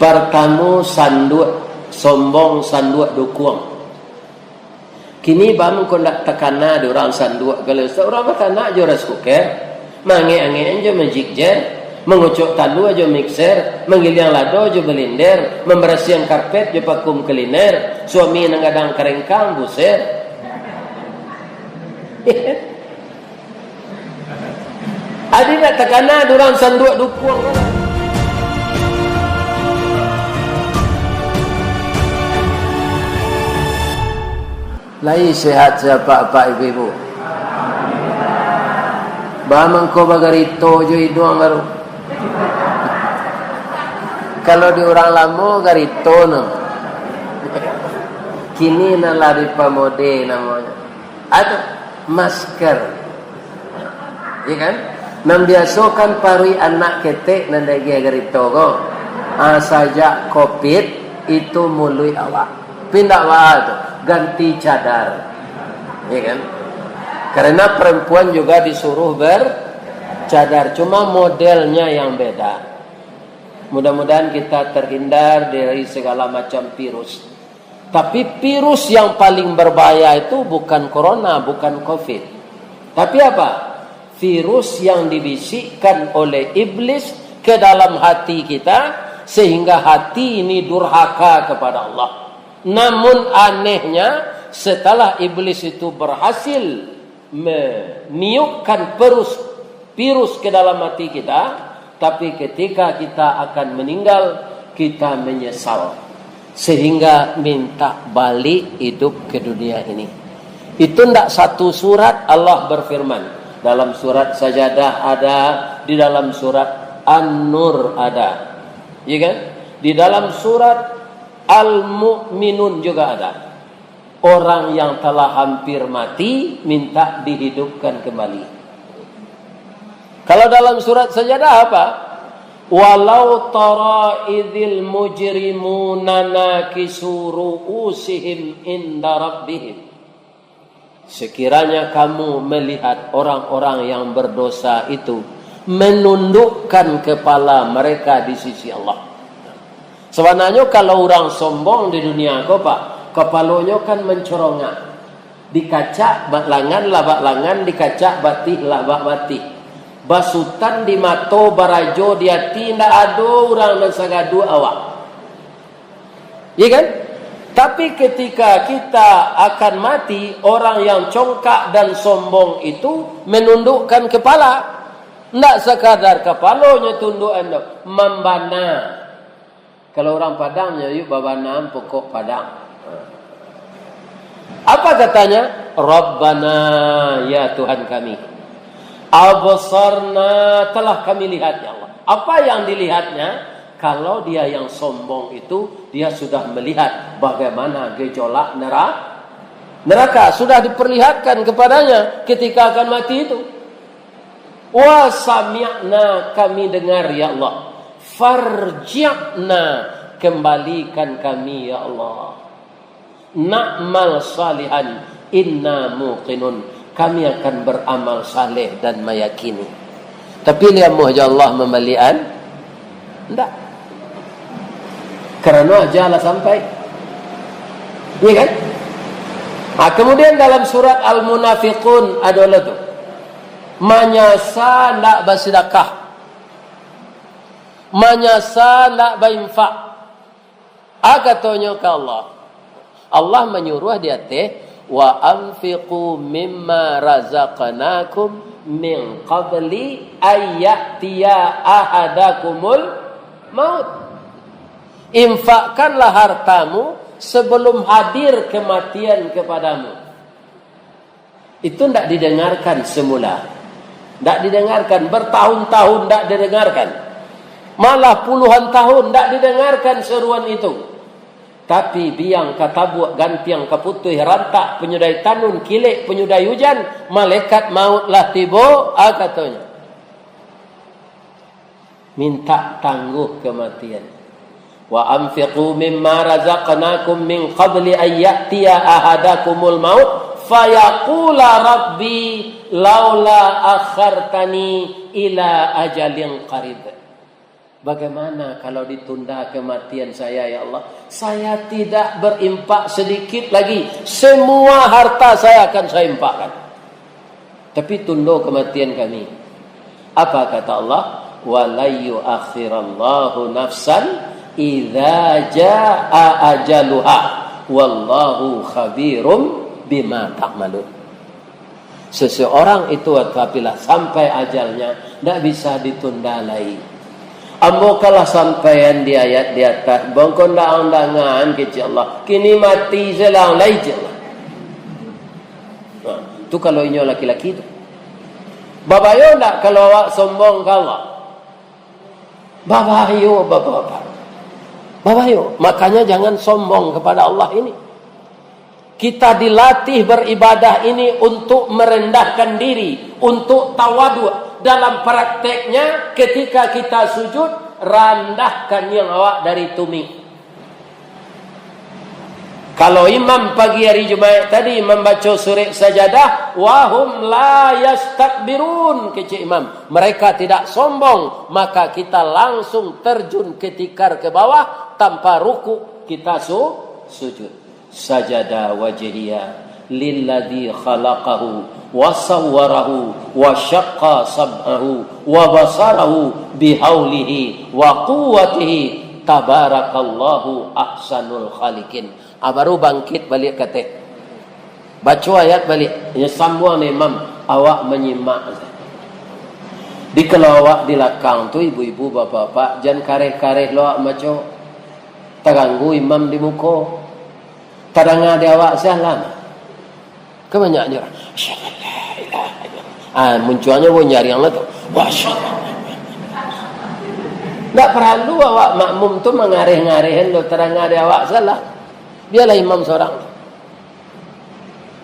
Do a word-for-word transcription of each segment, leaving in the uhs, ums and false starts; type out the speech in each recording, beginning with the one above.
Partamo sanduak, sombong sanduak dukuang. Kini baa mangko ndak takana di urang sanduak, kalau urang batanak jo rice cooker, mangek-angek jo magic jar, mangocok talua jo mixer, manggiliang lado jo blender, mambarasiahan karpet jo vacuum cleaner, suami nan gadang karengkang, buset. Adi ndak takana di urang sanduak dukuang. Lai sehat-sehat apak-apak ibu-ibu? Baa mangko bagarito jo iduang baru? Kalau di urang lamo garito no. Kini nan lah dipamode namonyo. Ado masker. Ya kan? Nan biaso kan paruik anak ketek nan diagiah garito ko. Ah, sajak covid itu muluik awak. Pindah baa tu, ganti cadar. Ya kan? Karena perempuan juga disuruh bercadar, cuma modelnya yang beda. Mudah-mudahan kita terhindar dari segala macam virus. Tapi virus yang paling berbahaya itu bukan corona, bukan covid. Tapi apa? Virus yang dibisikkan oleh iblis ke dalam hati kita, sehingga hati ini durhaka kepada Allah. Namun anehnya, setelah iblis itu berhasil meniupkan perus-, virus ke dalam hati kita, tapi ketika kita akan meninggal, kita menyesal, sehingga minta balik hidup ke dunia ini. Itu ndak satu surat Allah berfirman. Dalam surat Sajadah ada, di dalam surat An-Nur ada. Ya kan? Di dalam surat Al-Mu'minun juga ada. Orang yang telah hampir mati minta dihidupkan kembali. Kalau dalam surat Sajadah apa? "Walau tara idzil mujrimuna nakisu ru'usihim inda rabbihim." Sekiranya kamu melihat orang-orang yang berdosa itu menundukkan kepala mereka di sisi Allah. Sabananyo, kalau urang sombong di dunia ko, Pak, kapalonyo kan mancorongak. Dikacak bak langan lah bak langan, dikacak batih lah bak batih. Basutan di mato, barajo di ati, indak ado urang nan sagaduak awak. Iya kan? Tapi ketika kita akan mati, orang yang congkak dan sombong itu menundukkan kepala. Ndak sakadar kapalonyo tundukan tu, mambana. Kalau urang Padang nyo, "Yuk babana pokok Padang." Apa katanya? "Rabbana, ya Tuhan kami, absarna, telah kami lihat, ya Allah." Apa yang dilihatnya? Kalau dia yang sombong itu, dia sudah melihat bagaimana gejolak nera-, neraka, sudah diperlihatkan kepadanya ketika akan mati itu. "Wa sami'na, kami dengar, ya Allah. Farji'na, kembalikan kami, ya Allah. Na'mal salihan, inna muqinun, kami akan beramal saleh dan meyakini." Tapi lai amuah jo Allah mambalikan? Ndak. Karano ajal lah sampai. Iya kan? Nah, kemudian dalam surat Al-Munafiqun ado lah tu. Manyasa ndak basidakah. Manyasa ndak bainfak. A katonyo ka Allah. Allah manyuruah di ateh, "Wa anfiqu mimma razaqnakum min qabli ayya'tiya ahadakumul maut." Infakkanlah hartamu sebelum hadir kematian kepadamu. Itu ndak didengarkan semula. Ndak didengarkan, bertahun-tahun ndak didengarkan. Malah puluhan tahun ndak didengarkan seruan itu. Tapi biang ka tabuak, gantiang ka putuih, rantak panyudai tanun, kilek panyudai ujan, malaikat maut lah tibo, a katonyo. Minta tangguh kematian. "Wa anfiqu mimma razaqnakum min qabli an ya'tiya ahadakumul maut fayaqula rabbi laula akhartani ila ajalin qarib." Bagaimana kalau ditunda kematian saya, ya Allah? Saya tidak berinfak sedikit lagi. Semua harta saya akan saya infakkan. Tapi tundo kematian kami. Apa kata Allah? "Wa la yu'akhirallahu nafsan idza jaa ajaluha. Wallahu khabirum bima ta'malun." Seseorang itu apabila sampai ajalnya, ndak bisa ditunda lai. Ambo kalah sampaian di ayat di atah, bangko ndak ang dangaan kecek Allah. Kini mati selang lai, cek Allah. Nah, tu kalau inyo laki-laki tu. Babayo ndak kalau awak sombong ka Allah? Babayo, bapak-bapak. Babayo. Makanya jangan sombong kepada Allah ini. Kita dilatih beribadah ini untuk merendahkan diri, untuk tawaduk. Dalam prakteknya, ketika kita sujud, randahkan yang awak dari tumik. Kalau imam pagi hari Jumaat tadi mambaco surat Sajadah, "Wa hum la yastakbirun," kecek imam, "mereka tidak sombong," maka kita langsung terjun ke tikar ke bawah, tanpa rukuk kita su-, sujud. "Sajada wajhiya lilladzi khalaqahu wa sawwarahu wa syaqqa sam'ahu wa basarahu bihaulihi wa quwwatihi, tabarakallahu ahsanul khaliqin." Ah, baru bangkit baliak ka ateh. Baco ayat baliak. Inyo sambuang dek imam, awak manyimak. Di kalau awak di lakang tu, ibu-ibu, bapak-bapak, jan kareh-kareh lo awak maco. Taganggu imam di muko. Tadanga di awak salam. Kan banyak je urang. "Asyhadu an la ilaha illallah." Ah, muncuanyo pun jariang lah tu. "Wah, asyhadu." Ndak paralu awak makmum tu mangareh-ngarehan tu, tadanga di awak salam. Biarlah imam sorang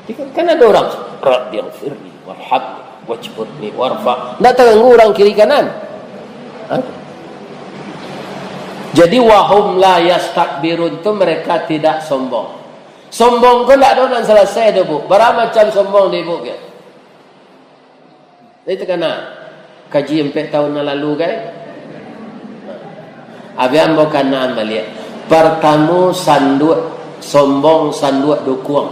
tu. Kan, kan ado urang, "Rabbighfirli warhamni wajburni warfa." Ndak taganggu urang kiri kanan. Ha? Jadi, "Wa hum la yastakbirun" tu mereka tidak sombong. Sombong ko ndak ado nan salasai doh, Bu. Bara macam sombong di Ibu ko? Jadi takana kaji ampek tahun nan lalu, kan? Abih ambo kanaan baliak. Partamo sanduak sombong, sanduak dukuang.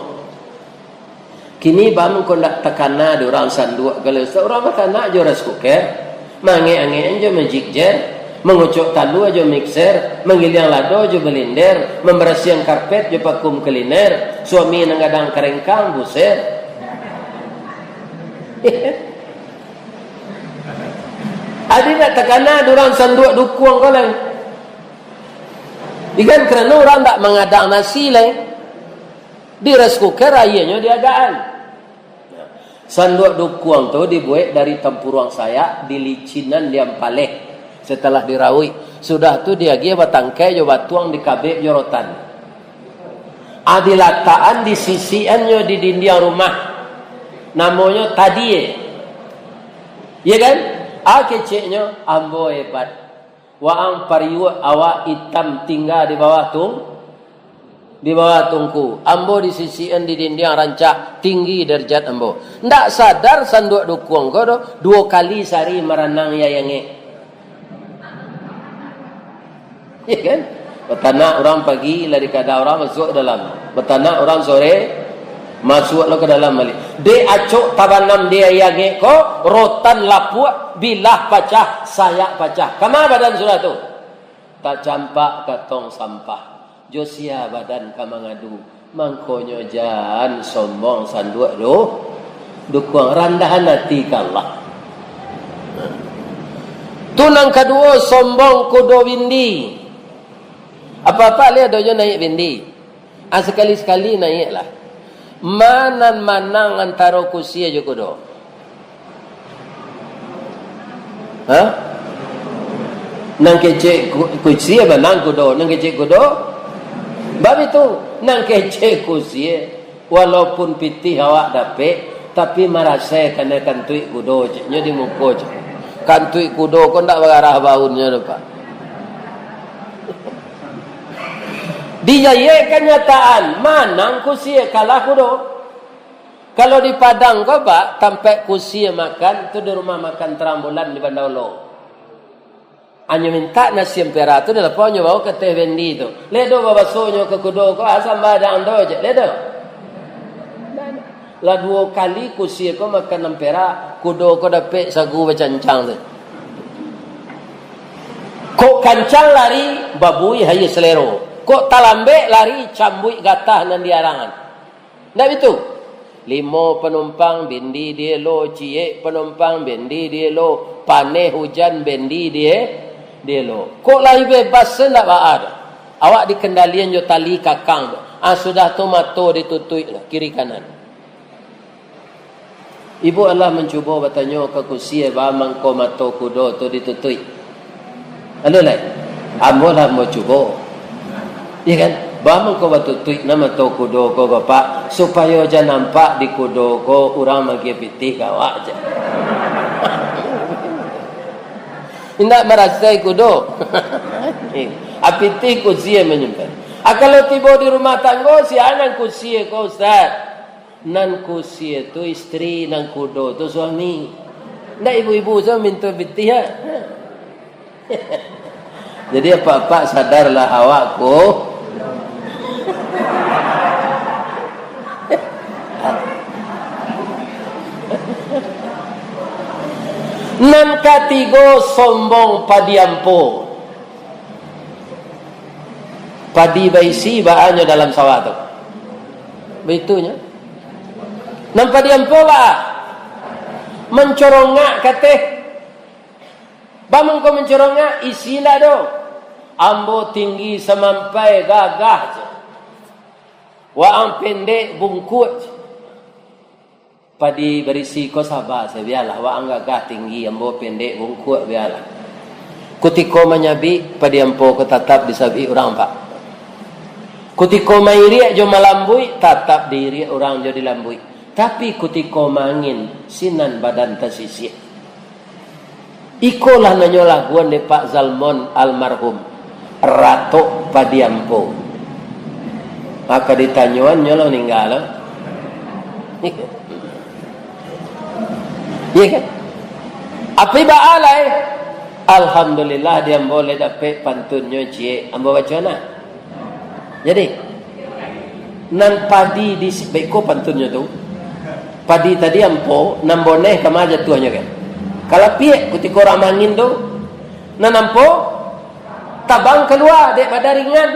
Kini baa mangko ndak takana dek urang sanduak, kalau Ustaz, urang batanak jo rice cooker, maangek-angek jo magic jar, mangucok talua jo mixer, manggiliang lado jo blender, mambarasiahan karpet jo vacuum cleaner, suami nan gadang karengkang, buset. Adi ndak takana dek urang sanduak dukuang ko lai. Ikan karano urang ndak mangadang nasi lai. Di rice cooker aianyo diadakan. Nah, sanduak dukuang tu dibuek dari tampuruang sayak, dilicinan di ampaleh. Setelah dirauik, sudah tu diagiah batangkai jo batuang, dikabek jo rotan. Ah, dilatakan, disisiannyo di dindiang rumah. Namonyo tadie. Iya kan? Ah, keceknyo, "Ambo hebat. Waang pariuak awak itam tingga di bawah tung-, di bawah tungku. Ambo disisian di dindiang rancak, tinggi darajat ambo." Ndak sadar sanduak dukuang ko doh, duo kali sahari maranang ayangek. Iya kan? Batanak urang pagi, lah dikada urang masuak dalam. Batanak urang sore, masuak lo ka dalam baliak. Dek acok tabanam di ayangek ko, rotan lapuak, bilah pacah, sayak pacah. Kama badan sudah tu? Tacampak ka tong sampah. Jo sia badan ka mangadu? Mangkonyo jan sombong sanduak du-, dukuang, randahan ati ka Allah. Tu nan kaduo, sombong kudo bindi. Apa-apa lai ado jo naiak bindi. Ah, sakali-sakali naiaklah. Ma nan manang antaro kusie jo kudo? Ha? Nan kecek ku-, kusie manang kudo, nan kecek kudo? Bab itu, nan kecek kusie, walaupun pitih awak dapek, tapi marasai kanai kantuik kudo, ceknyo di muko, cek. Kantuik kudo ko ndak bagarah baunnyo doh, Pak. Dijayek kanyataan, manang kusie, kalah kudo. Kalau di Padang ko, Pak, tampek kusie makan tu di rumah makan Terang Bulan di Banda Olo. Anyo mintak nasi ampera tu, dah lapeh nyo bao ka ateh bendi tu. Ledo babasonyo ka kudo ko, "Ah, samba dang do je." Ledo. Lah duo kali kusie ko makan ampera, kudo ko dapek sagu bacancang tu. Kok kancang lari, babuih aia salero. Kok talambek lari, cambuik gatah nan di arangan. Ndak bitu? Limo panumpang, bendi dielo, ciek panumpang, bendi dielo, paneh ujan, bendi die-, dielo. Kok lai bebas se ndak baa doh. Awak dikendalian jo tali kakang tu. Ah, sudah tu mato ditutuik lah, kiri kanan. Ibu alah mancubo batanyo ka kusie, "Baa mangko mato kudo tu ditutuik?" Ado lai? Ambo lah ambo cubo. Iya kan? "Baa mangko batutuik na mato kudo ko, Bapak, supayo jan nampak di kudo ko urang maagiah pitih ka awak," jar. Indak marasai kudo. A pitih kusie manyimpan. A kalau tibo di rumah tanggo, sia nan kusie ko, Ustaz? Nan kusie tu istri, nan kudo tu suami. Ndak ibu-ibu tu mintu pitih, ha? Jadi, apak-apak, sadarlah awak ko. Nan katigo, sombong padi ampo. Padi baisi baanyo dalam sawah tu. Baitunyo. Nan padi ampo baa? Mancorongak ka ateh. Baa mangko mancorongak, isi indak ado. Ambo tinggi samampai gagah je. Waang pendek bungkuak je. Padi barisi ko saba se, bialah, waang gagah tinggi, ambo pendek bungkuak, bialah. Kutiko manyabik, padi ampo ko tatap disabik urang, Pak. Kutiko mairiak jo malambuik, tatap diiriak urang jo dilambuik. Tapi kutiko maangin, sinan badan tasisiak. Ikolah nanyo laguan dek Pak Zalmon almarhum, Ratok Padi Ampo. Mako ditanyoan nyo lah maningga lo. Iya kan? Api baa lai? Alhamdulillah, di ambo lai dapek pantunnyo ciek. Ambo baco nah. Jadi, nan padi di si-, baiko pantunnyo tu, padi tadi ampo, nan boneh kama jatuahnyo kan? Kalapiak kutiko urang mangin tu, nan ampo tabang kalua dek badan ringan.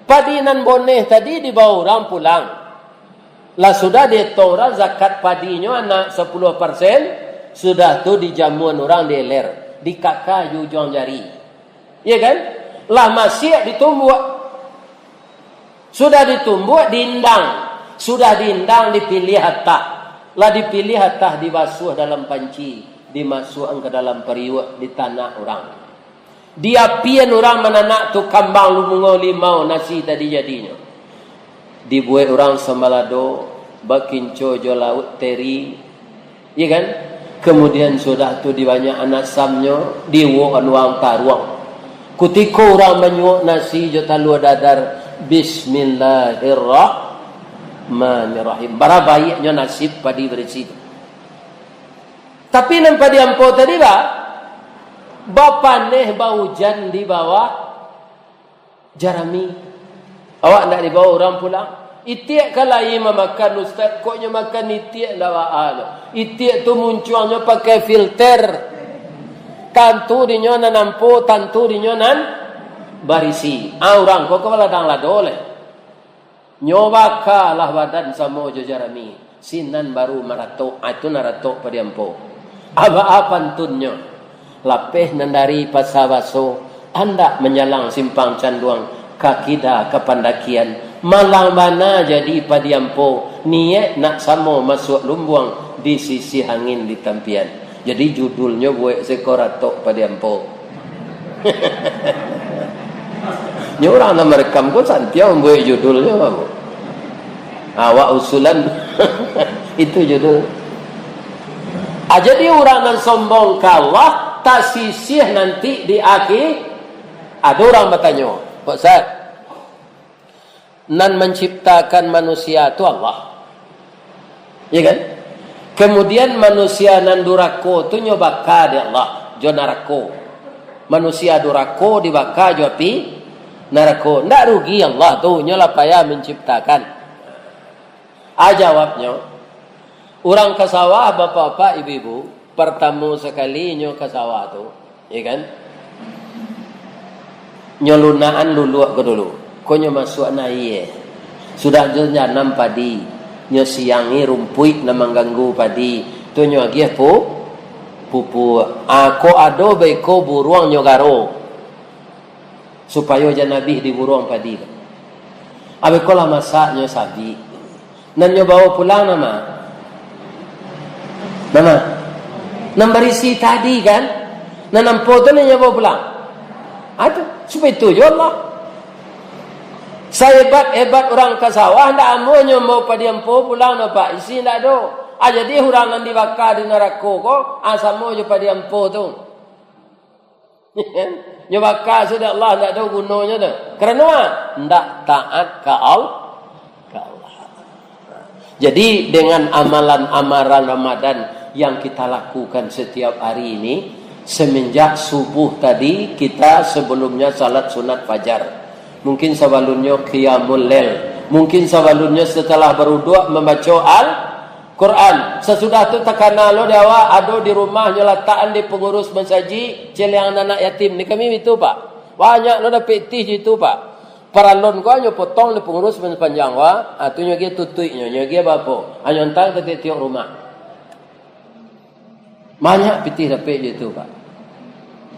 Padi nan boneh tadi dibao urang pulang. Lah sudah dietong urang zakat padinyo anak sapuluah persen, sudah tu dijamuan urang di iler, dikaka di ujuang jari. Iya kan? Lah masiak ditumbuak. Sudah ditumbuak, diindang. Sudah diindang, dipiliah atah. Lah dipiliah atah, dibasuah dalam panci, dimasuakan ka dalam pariuak, ditanak urang. Diapian urang mananak tu kambang lumungo limau nasi tadi jadinyo. Dibuek urang sambalado, bakinco jo lauak teri, Iya kan? Kemudian sudah tu dibanyakan asamnyo, diiwokan urang taruang. Kutiko urang manyuok nasi jo talua dadar, "Bismillahirrahmanirrahim." Bara baiaknyo nasib padi barisi tu. Tapi nan padi ampo tadi, ba, bapaneh baujan di bawah jarami. Awak ndak dibao urang pulang? Itiak ka lai mamakan, Ustaz, kok nyo makan itiak ndak baa lo. Itiak tu muncuangnyo pakai filter. Tantu dinyo nan ampo, tantu dinyo nan barisi. Ah, urang ko ka baladang lado lai. Nyo bakalah badan samo jo jarami. Sinan baru maratok, ah, itu nan ratok padi ampo. Abaa pantunnyo? Lapeh nan dari Pasa Baso, andak manjalang Simpang Canduang, ka kida ka Pandakian, malang bana jadi padi ampo, niaik nak samo masuak lumbuang, disisiah angin di tampian. Jadi judulnyo buek seko ratok padi ampo. Nyo urang nan marekam ko santiang mambuek judulnyo, apo? Awak usulan. Itu judul. Ah, jadi urang nan sombong ka Allah, tasisiah nanti di akhi-, ado urang batanyo, "Pak Ustaz, nan manciptakan manusia tu Allah. Iya kan? Kemudian manusia nan durako tu nyo baka dek Allah, jo narako. Manusia durako dibaka jo api narako. Ndak rugi Allah tu, nyo lah payah manciptakan. A jawabnyo, urang ka sawah, bapak-bapak, ibu-ibu, partamo sakali nyo ka sawah tu, ya kan? Nyo lunakan luluak ko dulu. Ko nyo masuakan aia. Sudah tu nyo nanam padi. Nyo siangi rumpuik nan mangganggu padi. Tu nyo agiah pu-, pupuk. Ah, ko ado baiko buruang nyo garo. Supayo jan abih diburuang padi tu. Abih ko lah masak nyo sabik. Nan nyo bawa pulang nama? Nama? Nan barisi tadi kan? Nan ampo tu nan nyo bawa pulang. Ah, tu, supayo itu jo Allah. Sahebat-hebat urang ka sawah, ndak amuah nyo bawa padi ampo pulang, no, Pak. Isi ndak ado. Ah, jadi urang nan dibaka di narako ko, ah, samo jo padi ampo tu. Nyo baka sudah Allah, ndak ado gunonyo tu. Karano a? Ndak taat ka Al-, ka Allah. Jadi, dengan amalan-amalan Ramadan yang kita lakukan setiap hari ini, semenjak subuh tadi, kita sebelumnya salat sunat fajar. Mungkin sabalunnyo qiyamul lail. Mungkin sabalunnyo setelah baruduak mambaco Al-, Quran. Sasudah tu takana lo di awak, ado di rumah nyo latakan di pangurus masajik, caliangan anak yatim. Di kami itu, Pak. Banyak lo dapek pitih di itu, Pak. Paralon ko nyo potong di pangurus panjang, Pak. Ah, tu nyo agiah tutuiknyo, nyo agiah bapo. Ah, nyo antang ka tiok-tiok rumah. Banyak pitih dapek di itu, Pak.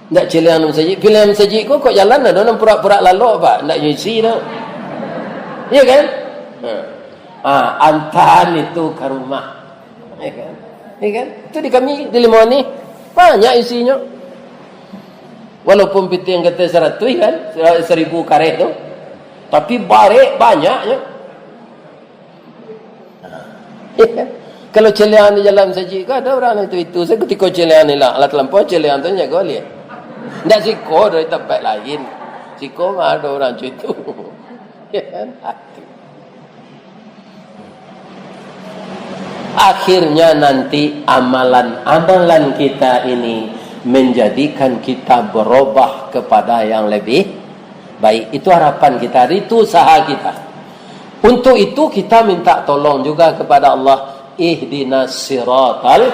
Ndak caliangan masajik. Caliangan masajik ko, kok jalan ado nan purak-purak lalok, Pak. Ndak nyo isi doh. Iya kan? Ha. Ah, antaan itu ka rumah. Iya kan? Iya kan? Itu di kami, di Limau Manih, banyak isinyo. Walaupun pitih nan kato saratuih kan, saribu kareh tu. Tapi barek banyaknyo. Kalau caliangan di jalan masajik ko, ado urang nan itu-itu. Sakutiko caliangan ilang, alah talampau caliangan tu jago liak. Ndak siko dari tampek lain. Siko mah ado urang caliangan itu. Akhirnya nanti amalan-amalan kita ini menjadikan kita berubah kepada yang lebih baik. Itu harapan kita, itu usaha kita. Untuk itu kita minta tolong juga kepada Allah. Ihdinas siratal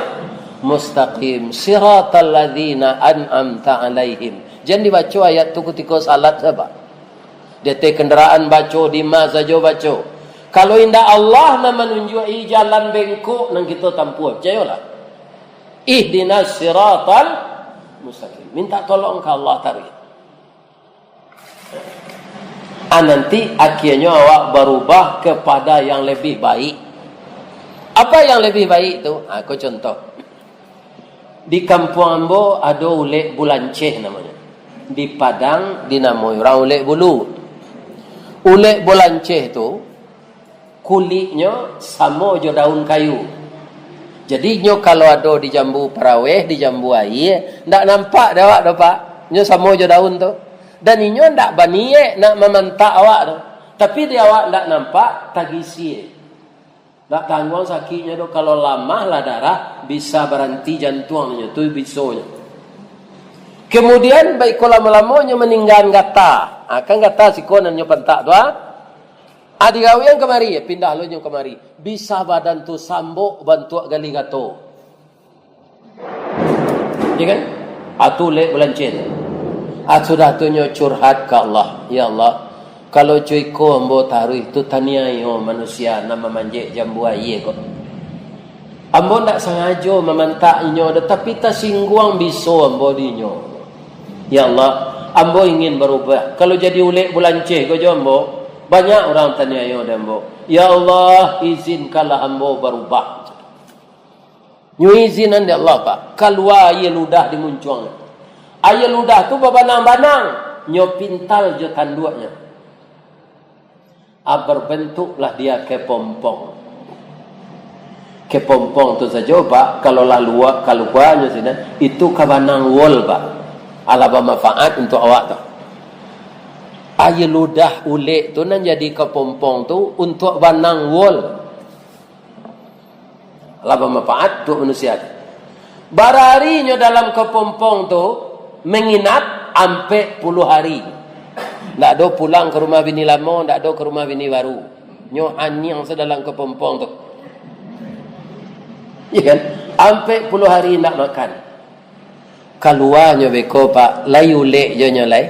mustaqim, siratal ladzina an'amta alaihim. Jan dibaco ayat tu kutiko salat sajo. Di ateh kandaraan baco, di ma sajo baco. Kalau indak Allah nan manunjuaki jalan bengkok nan kito tampuah, picayolah. Ihdinas siratal mustaqim. Minta tolong ka Allah taruih. Ah, nanti akhirnyo awak barubah kepada yang lebih baik. Apa yang lebih baik tu? Ah, ko contoh. Di kampuang ambo ado ulek bulanceh namonyo. Di Padang dinamoi urang ulek bulu. Ulek bulanceh tu, kuliknyo samo jo daun kayu. Jadi, nyo kalau ado di jambu paraweh, di jambu aia, ndak nampak dek awak doh, Pak. Nyo samo jo daun tu. Dan inyo ndak baniaik nak mamantak awak tu. Tapi, di awak ndak nampak, tagisia. Ndak tangguang sakiknyo tu, kalau lamahlah darah, bisa baranti jantuangnyo, tu bisonyo. Kemudian, baiko lamo-lamonyo maninggaan gata. Ha, kan gata siko nan nyo pantak tu, ha? Ha, digawian kamari, pindah lo nyo kamari. Bisa badan tu sambok bantuak gali gato. Ya kan? Atu lek balancen. Ah, sudah tu nyo curhat ka Allah. Ya Allah, kalau cuiko ambo taruih tu taniayo manusia nan mamanjek jambu aia ko. Ambo ndak sangajo mamantak inyo doh, tapi tasingguang biso ambo di inyo. Ya Allah, ambo ingin barubah. Kalau jadi ulek bulanceh ko jo ambo, banyak urang taniayo dek ambo. Ya Allah, izinkanlah ambo barubah. Nyo izinan dek Allah, Pak. Kalua aia ludah di muncuang. Aia ludah tu babanang-banang. Nyo pintal jo tanduaknyo. Ah, berbentuklah dia kepompong. Kepompong tu sajo, Pak, kalau lah luak, kaluanyo sinan, itu ka banang wol, Pak. Alah bamanfaat untuak awak tu. Aia ludah ulek tu nan jadi kepompong tu untuak banang wol. Lah bamanfaat untuak manusia tu. Bararinyo dalam kepompong tu, menginap, Ampek puluah hari. Ndak ado pulang ka rumah bini lamo, ndak ado ka rumah bini baru. Nyo aniang sadalam kapompong tu. Iya kan? Ampek puluah hari ndak makan. Kaluanyo beko, Pak, lai ulek jo nyo lai.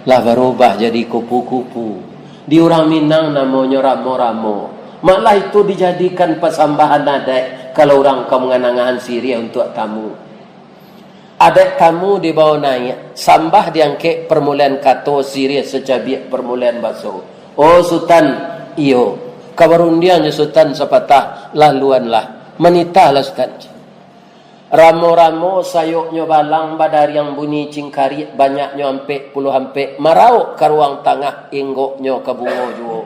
Lah barubah jadi kupu-kupu. Di urang Minang namonyo ramo-ramo. Malah itu dijadikan pasambahan adaik kalau urang ka manganangahan siriah untuak tamu. Adaik tamu dibawa naiak, sambah diangkek, parmulaan kato, siriah sacabiak, parmulaan baso. Oh Sutan, iyo, ka barundiang jo Sutan sapatah, laluanlah, manitahlah Sutan. Ramo-ramo sayoknyo balang, badariang bunyi cingkariak, banyaknyo ampek puluah ampek, marauk ka ruang tangah, inggoknyo ka bungo juo.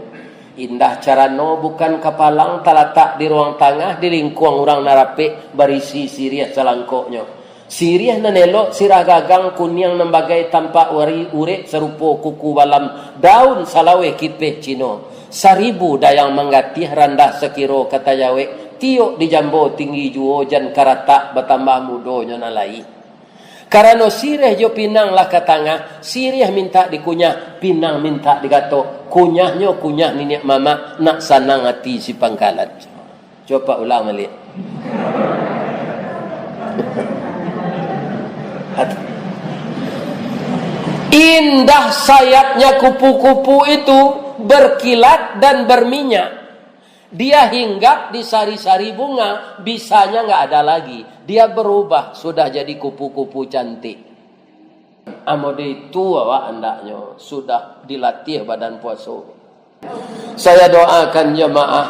Indah carano bukan kapalang, talatak di ruang tangah, di lingkuang urang nan rapek, barisi siriah salangkoknyo. Siriah nan elok, sirah gagang, kuniang nan bagai tampak wari, urek sarupo kuku balam, daun salaweh kipeh Cino. Saribu dayang manggatih, randah sakiro ka tajawek, tiok di jambo tinggi juo, jan karatak batambah mudonyo nan lai. Karano siriah jo pinang lah ka tangah, siriah mintak dikunyah, pinang mintak digatok, kunyahnyo kunyah niniak mamak, nak sanang ati si pangkalan. Cubo ulang baliak. Indah sayapnya kupu-kupu itu, berkilat dan berminyak. Dia hinggap di sari-sari bunga, bisanya nggak ada lagi. Dia berubah, sudah jadi kupu-kupu cantik. Amode itu awak andaknyo sudah dilatih badan puaso. Saya doakan jamaah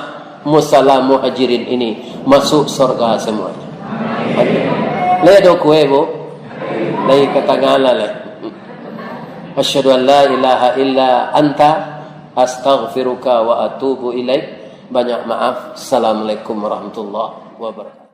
Musala Muhajirin ini masuk surga semuanya. Amin. Lai ado kue, Bu? Lai ka tangah lah, lai. Asyhadu an la ilaha illa anta, astaghfiruka wa atubu ilaik. Banyak maaf. Assalamualaikum warahmatullahi wabarakatuh.